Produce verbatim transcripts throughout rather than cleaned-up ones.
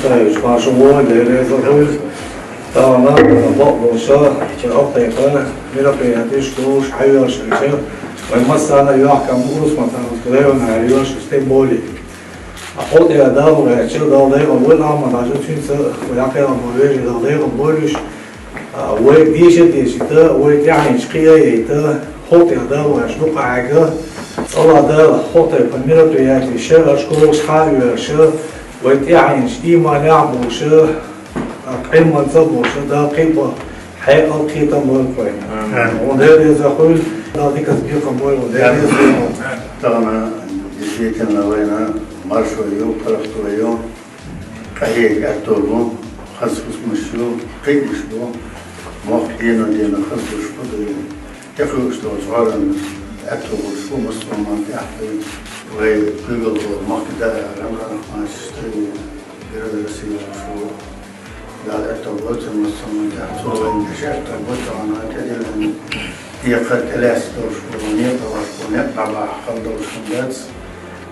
Цаевич, маршо вон, Дела реза хуьлда. Тахана бакъдолуша, хӀокху тайпа мероприятеш долуш хьайоьллуш хилча, вай массарна а йоккха мукъалус ма ца хӀума районна хьайоьллуш, тем более. А хӀокху тӀера Дала гӀертачу, Дала декъал войла Ахьмад-Хьаьжа, цуьнца вай дӀакхелхина болу вежарий Дала декъал бойла уьш. А, вай деша дешийта, вай тӀаьхьенчу кхиа яйта, хӀокху тӀера Дала вайш дукха хьаьга, цӀа ла Дала хӀокху тайпа мероприятеш, шераш куругаш хьан а йоьллуш, вай тӀаьхьенчу ийманехь а болуш, а, Ӏилманца а болуш, Дала кхин а хьекъал, кхетам лойла вайна. Амин. Вон Дела реза хуьлда, Дала дикаца бекхам бойла, вон Дела реза хуьлда. Тахана действительно вайна маршо ю, паргӀато ю. Къахьега аьтто бу, хаза хӀусамаш ю, кхиамаш бу, мохк дено-дено хаза долуш бу, тӀекхуьуш долчу гӀоранна аьтто болуш бу, массо а ман тӀехь вай куьйгалхо махкадаьхна Рамзан Ахматович, Герой России волуш ву. Дала аьтто бойла цунна массо а ман тӀехь, цо вайна деш аьтто бу, тахана тӀедиллина декхар тӀелаьцна долуш бу, некъа долуш бу, некъа дӀабахьа хала долуш хӀума дац.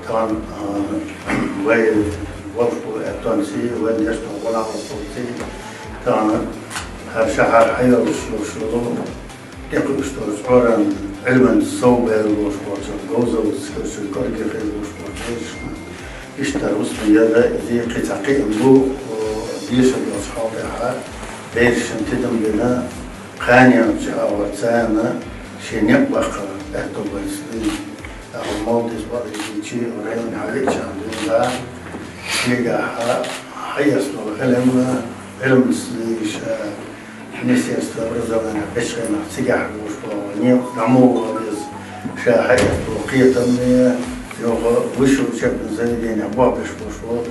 Тахана, а, вай волуш болу аьттонций, вайн дешна гӀо нах волчуьнций, тахана хӀара шахьар хьайоьллуш йолуш йолу, тӀекхуьуш долчу гӀоранна Ӏилманца совбевлла болуш болчу, говзаллица хилча, кӀорге хила болуш болчу вежаршна иштта хӀусам яра, иза кхин цхьа кхиам бу, о, дешар долчу хьал тӀехь берашна тидам бина, кхана йолчу агӀор царна шен некъ баккхар аьтто бац. Ахьа молодец бакъдерг дийцича, район хьавеъча дуьйна, шегахь хьаэцна долу Ӏилма, Ӏилманца, Министерство образования бечу хенахь цигахь луш болу, некъ дӀа муха ван беза, ша хьаэцна долу кхетам, юха высший учебный заведение бохбеш болуш болу,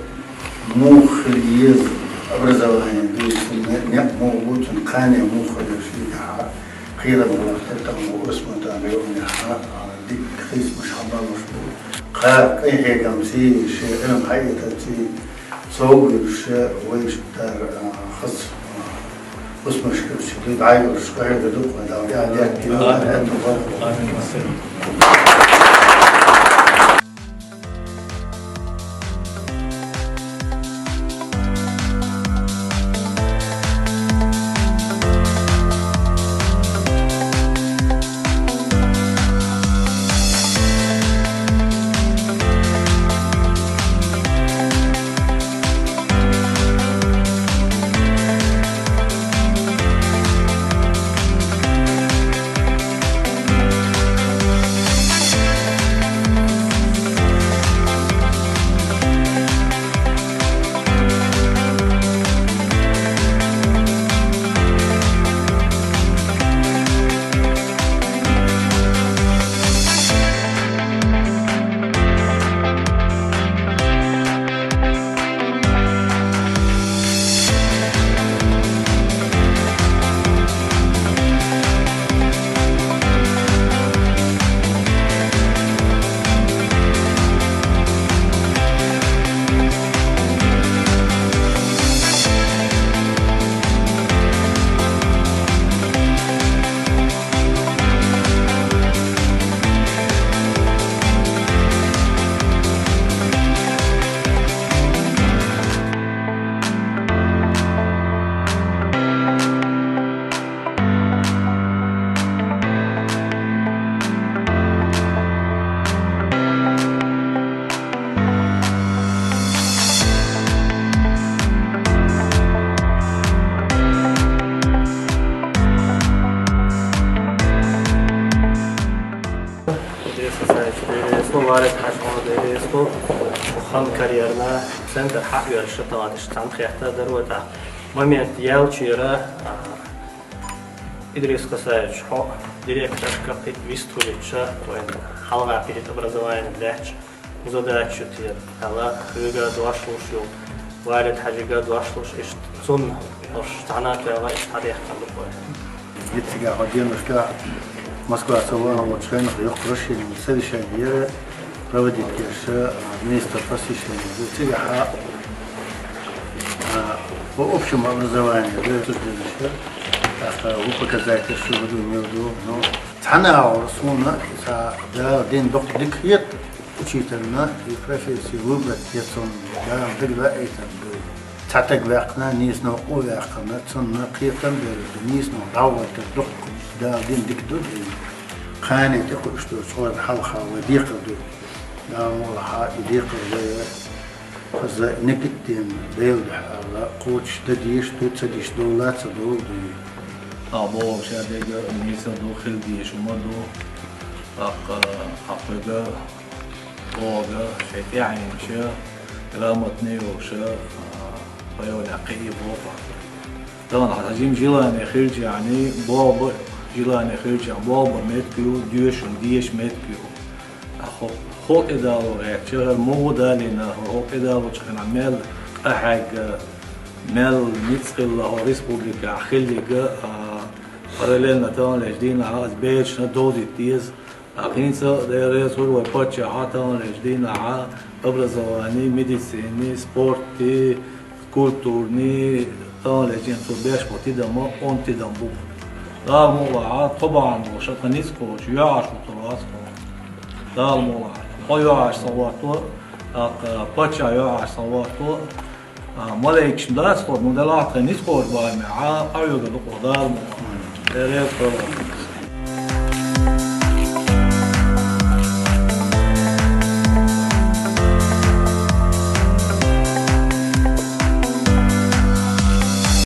муха хила еза образование дуьйцу, некъ муха ву цуьнан, кхане муха хила шегахь. Кхерам лахтар тахана Усман-Тан районехь, а, дика хӀусамаш хьабалуш бу. Кхара къинхетамций, шен Ӏилма хьаэцарций, совгӀаташ вайшта дара, а, хаза, а, хӀусамаш хилча, дуй дӀайолуш, къахьега дукха Дала тӀаьхьа деттийла, амин. Амин. Дела реза хуьлда, Дела реза хуьлда, Варет-Хьаьжа, Дела реза хуьлда, хан карьерна центр хьаоьцуш тахана иштта цхьаьна хетта дара вай тӀаккха. Момент яьлча яра, а, Идрис Хасаевич, хьо директоршка кхин вистхуьлуьйтуша, вайн хьалха педобразование лаьтташ, задача ю те, аьлла, хьоьга дош луш ю, Варет-Хьаьжига дош луш, иштта цунна, уьш цхьаьна а тоьлла, иштта хьадаьккхина ду вай. Иццигахь хьо деношка Москва со вахана волчу хенахь йоккха расширенный совещание яра, проводить еш, а, министр просвещения ду. Цигахь, а, по общему образованию, да, обсуждение еш, тӀаккха выпуклость еш ду, мел ду. Ну, цхьана а гӀора суна, сан Дала дина доккха дика хета, учительна и профессию выбрать еш суна, Дала дика ваийтар ду. Цхьа таг ваьккхина, нийсонох къу ваьккхина, цунна кхетам бер ду, нийсонох дӀагӀоттар дукха Дала дина дика ду дийна. Кхане тӀекхуьуш долчу хӀоран хьалха вай декхар ду. Дала мукъалахь и декхар вай хаза некиттен Делан дуьхьа аьлла, кхочуш дан дезаш ду, ца дезаш довла а ца довла дуй. А боху ша дерг нийса ду, хила дезаш хӀума ду. ТӀаккха, а, хьоьга, бохург, шайн тӀаьхьенаш, грамотный йолуш, а, пайонехь кхиий боху. Тахана хьан жима желание хилчахьана, боху бан, желание хилчахьана, боху бан меттиг ю, доьшуш, деша меттиг ю. А хӀо-, хӀокху тӀедало гӀертачу, хӀара муха далийна, хӀокху тӀедалочу хенахь мел къахьегна, мел ницкъ хилла хӀокху республикехь хилларг, а, параллельно таханлерчу дийнахь аса берашна довзийта деза. ТӀаккха хӀинца а Дела реза хуьлда вай паччахьа таханлерчу дийнахь образовани, медицини, спорти, культурни, таханлерчу дийнахь цо беш болу тидам, онда тидам бу. Дала мукъалахь, тхо бахьана болуш, тхан ницкъ кхочуш, юьхьӀаьржа хӀуттур вац тхо. Дала мукъалахь, тхо юьхьӀаьржа ца хӀотто, тӀаккха паччахь юьхьӀаьржа ца хӀотто, а, малайкаш дац тхо, ну делахь тхан ницкъ кхочуш бахьана, а, къахьоьгур ду тхо, Дала мукъалахь. Дела реза хуьлда.